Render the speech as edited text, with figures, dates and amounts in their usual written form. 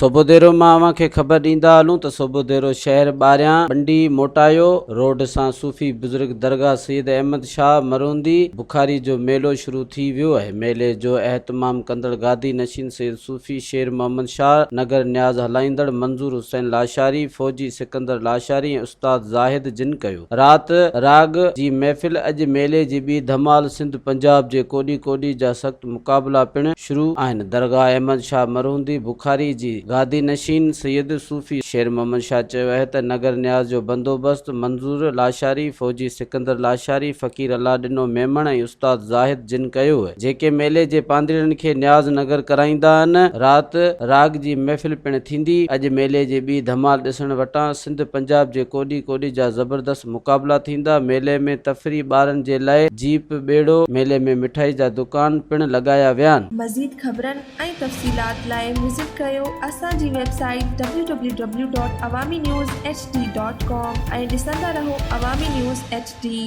صوڀوديرو مان اوهان کي خبر ڏيندا هلون ته صوڀوديرو شهر ٻاهريان ٻنڊي موٽايو روڊ سان صوفي بزرگ درگاهه سيد احمد شاهه مروندي بخاري جو ميلو شروع ٿي ويو آهي. ميلي جو اهتمام ڪندڙ گادي نشين سيد صوفي شير محمد شاهه، نگر نياز هلائيندڙ منظور حسين لاشاري، فوجي سڪندر لاشاري ۽ استاد زاهد جن ڪيو. رات راڳ جي محفل اڄ ميلي جي ٻي ڌمال سنڌ پنجاب جي ڪوڏي ڪوڏي جا سخت مقابلا پڻ شروع آهن درگاهه احمد شاهه مرهوندي بخاري جي گادي نشين سيد صوفي شير محمد شاهه چيو آهي ته نگر نياز جو بندوبست منظور لاشاري فوجي سڪندر لاشاري فقير الله ڏنو ميمڻ ۽ استاد زاهد جن ڪيو جيڪي ميلي جي پانڌيئڙن کي نياز نگر ڪرائيندا آهن رات راڳ جي محفل پڻ ٿيندي اڄ ميلي جي ٻي ڌمال ڏسڻ وٽان سنڌ پنجاب جي ڪوڏي ڪوڏي جا زبردست مقابلا ٿيندا، ميلي ۾ تفريح ٻارن جي لاء جيپ، ٻيڙو، ميلي ۾ مٺائي جا دڪان پڻ لڳايا ويا آهن. مزيد خبرن ۽ تفصيلات لاء وزٽ ڪريو اسان جي website W W W dot Awami news H D dot com ۽ ڏسندا رهو عوامي نيوز ايڇ ڊي.